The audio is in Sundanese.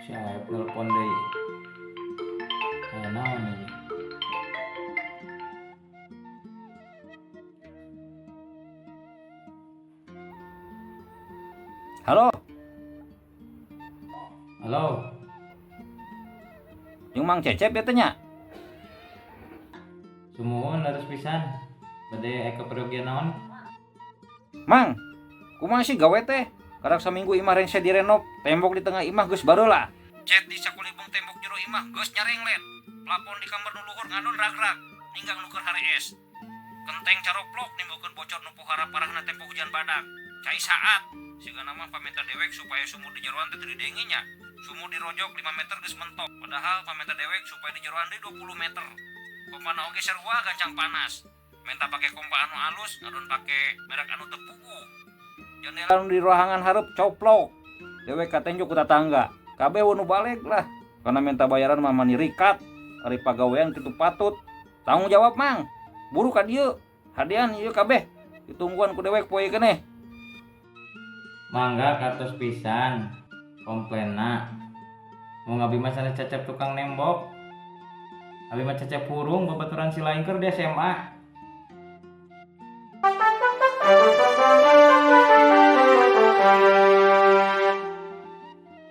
Si Aep nelpon deui. Aya naon ieu? Halo, Halo, jeung Mang Cecep ya teh nya? Sumuhun, leres pisan. Bade aya kaperyogian naon? Mang, kumaha sih gawe teh? Karak saminggu imah rengse direnov, tembok di tengah imah geus bareula. Cet di sakulibung tembok jero imah geus nyarenglet. Plafon di kamar nu luhur ngadon rag-rag, ninggang nu keur harees. Kenteng caroplok nimbulkeun bocor nu pohara parahna tempo hujan badak. Cai saat, sigana mah pamenta dewek supaya sumur di jeroan teh teu didenge nya. Sumur dirojok 5 meter geus mentok, padahal pamenta dewek supaya di jeroan deui 20 meter. Kompana oge sarua gancang panas. Menta pake kompa anu alus, ngadon pake merek anu teu puguh. Jendela anu di ruangan hareup coplok. Dewek katenjo ku tatangga. Kabeh nu balik lah. Karena minta bayaran mah mani rikat. Ari pagawean kitu patut. Tanggung jawab, Mang. Buru ka dieu. Hadean ieu kabeh. Ditungguan ku dewek poe keneh. Mangga kartos pisan. Komplainna. Mun abi mah sanes Cecep tukang nembok. Abi mah Cecep hurung babaturan si lain keur di SMA.